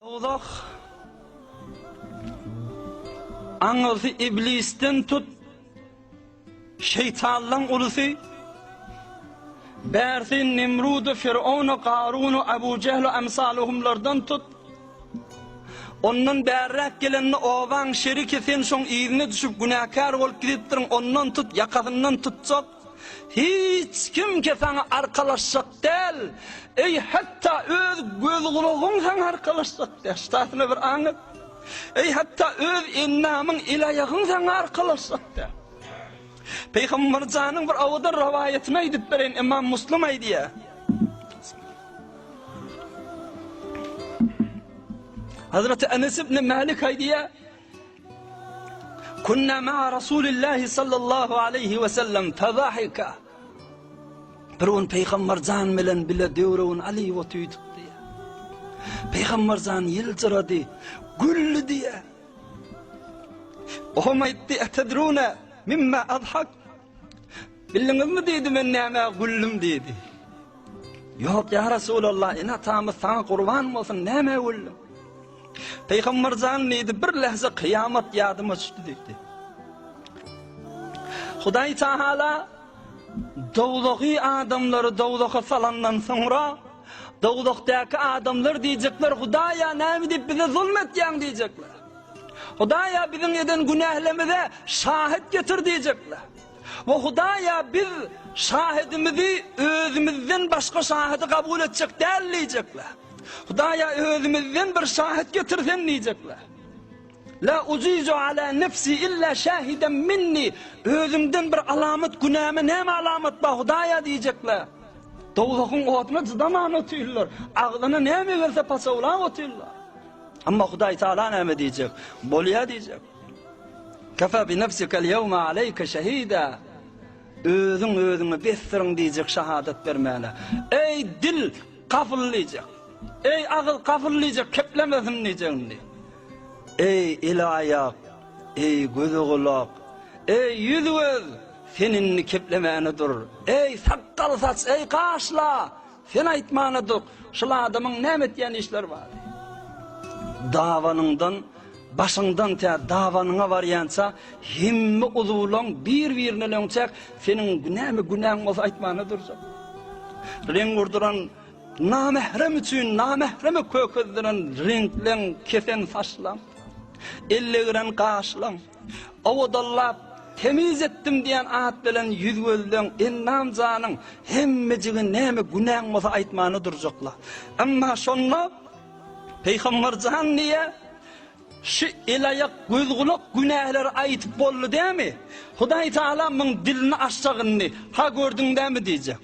Dowzah aňyrsy iblisden tut, şeýtanlaň ulusy, bärsi Nemrudy, Firowny, Garuny, Abu Jehli emsaluhumlardan tut, ondan bärräk gelende obaň şeriki sen şoň yzyna düşüp günäkär bolup gidipdiriň, ondan tut, ýakasyndan tutjak. Hiç kimke saňa arkalaşjak däl. Eý, hatda öz göz-gulagyň saňa arkalaşjak däl. Ştasyna bir aň et. Eý, hatda öz endamyň, el-aýagyň saňa arkalaşjak däl. Pygamber janyň bir owadan rowaýatyny aýdyp bereýin, Imam Muslim aýdýar. Hazreti Enes ibn Malik aýdýar, Kunna ma'a Rasulillahi sallallahu aleyhi we sellem fedahika. Bir gün Peygamber jan bilen bile döwrewin alyp otydyk diýýär. Peygamber jan ýyljyrady, güldi diýýär. Ohm aýtdy, "Etedruna mimma adhak?" Bildiňizmi diýdi, men nämä güldüm diýdi. Ýok, ýa Resulallah, ene-atamyz saňa gurban bolsun, nämä güldüň? Pygamber jan diýdi, bir lähze kyýamat ýadyma düşdi diýdi. Hudaý Taala dowzahy adamlary dowzaha salandan soňra dowzahdaky adamlar diýjekler, Hudaýa näme diýip bize zulm etýäň diýjekler. Hudaýa biziň eden günählerimize şahit getir diýjekler. We Hudaýa biz şahidimizi özümizden başga şahidi kabul etjek däl diýjekler. Hudaýa özümizden bir şahit getir sen diýjekler. La uzizu ala nefsi illa şahiden minni. Özümden bir alamat günäme näme alamat bar Hudaýa diýjekler. Dowzahyň oduna çydaman otyrlar. Agzyna näme gelse paçawlap otyrlar. Amma Hudaý Taala näme diýjek? Bolýa diýjek. Kafa bi nefsikel ýewme aleýke şehida. Özüň özüňe besdirin diýjek şahadat bermäne. Eý dil, gafyl diýjek. Eý agyz, gafyl diýjek, keplemesin diýjek indi. Eý el-aýak, eý göz-gulak, eý ýüz-göz, sen indi keplemäne dur. Eý sakgal-saç, eý gaşla, Sen aýtmana dur, şul adamyň näme etýän işleri bar? Dabanyňdan, başyňdan tä dabanyňa barýança hemme uzuwlaň bir-birine löňçäk, seniň näme günäň bolsa aýtmana durjak. Reň urduran namährem üçin namähreme kökezdiren reňkleň, kesen saçlaň, ellegiren gaşlaň, Owadanlap, temiz etdim diýen at bilen ýüz-gözleň, endam-janyň hemmejigi näme günäň bolsa aýtmana durjakla. Emma şonda Pygamber jan diýýär, Şu el-aýak, göz-gulak günäleri aýtyp boldy dämi? Hudaý Tagala muň dilini açjak indi. Ha gördüň dämi diýjek.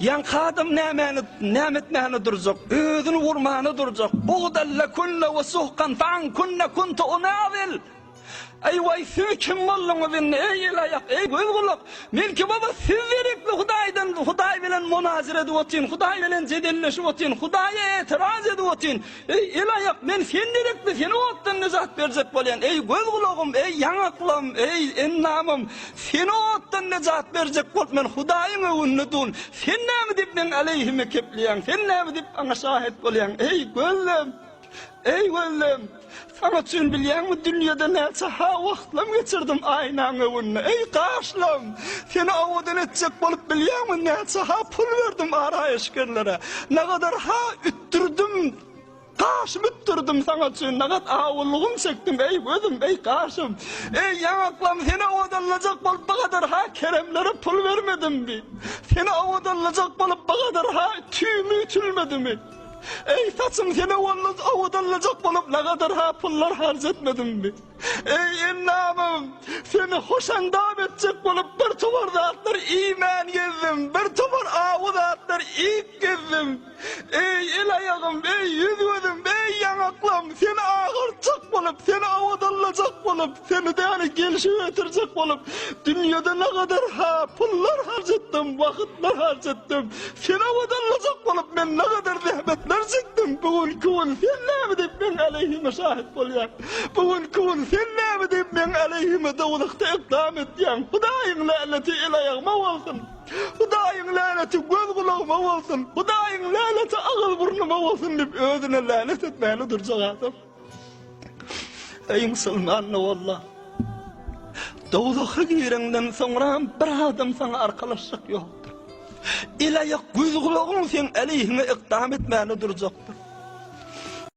Ýaňky adam nämäni, näme etmäne durjak, özüni urmana durjak. Bugdan lekunne we suhkan fa ankunne kuntu unazil. Eý waý siz kim bolduňyz indi eý el aýak eý göz gulak men ki baba siz gerekli hudaýdan hudaý bilen monazir edip otyryn hudaý bilen jedelleşip otyryn hudaýa etiraz edip otyryn eý el aýak men sen gerekli seni otdan nejat berjek bolýan eý göz gulagym eý ýaňaklam eý endamym seni otdan nejat berjek bolup men hudaýyň öňünde dun sen näme diýip meň aleýhime kepleýäň sen näme diýip maňa şahet bolýaň eý gözlem Eý gözlem, saňa üçin bilýäňmi dünýede näçe ha wagtlam geçirdim aýnaň öňünde. Eý gaşlam, seni owadan etjek bolup bilýäňmi näçe ha pul berdim araýeşgerlere. Nagadar ha ütdürdim, gaşym ütdürdim saňa üçin, nagat awulygym çekdim eý gözüm, eý gaşym. Eý ýaňaklam, seni owadanlajak bolup bu gadar ha keremlere pul bermedimmi. Seni owadanlajak bolup bu gadar ha tüýüm ütülmedimi. Eý, saçym seni owadanlajak bolup nagadar-ha pullar harç etmedimmi? Eý, endamym, seni hoşandam etjek bolup bir topar zatlar iýmän gezdim, bir topar awy zatlar iýip gezdim. Eý, el-aýagym, eý, ýüz-gözüm, eý, ýaňaklam, seni agartjak bolup, seni owadanlajak bolup, seni däli gelşige getirjek bolup, dünýede nagadar-ha pullar harç etdim, wagytlar harç etdim. Seni owadanlajak bolup men nagadar zähmetler çekdim. Bu günki gün sen näme diýip meň aleýhime şahyt bolýaň? Bu günki gün sen näme? diýip meň aleýhime dowzahda ykdam etýäň? Hudaýyň läneti el-aýagyma bolsun! Hudaýyň läneti göz-gulagyma bolsun! Hudaýyň läneti agyz-burnuma bolsun diýip özüne länet etmäne durjak adam. Eý musulman walla! Dowzaha gireňden soňram bir adam saňa arkalaşjak ýokdur. El-aýak, göz-gulagyň seň aleýhiňe ykdam etmäne durjakdyr.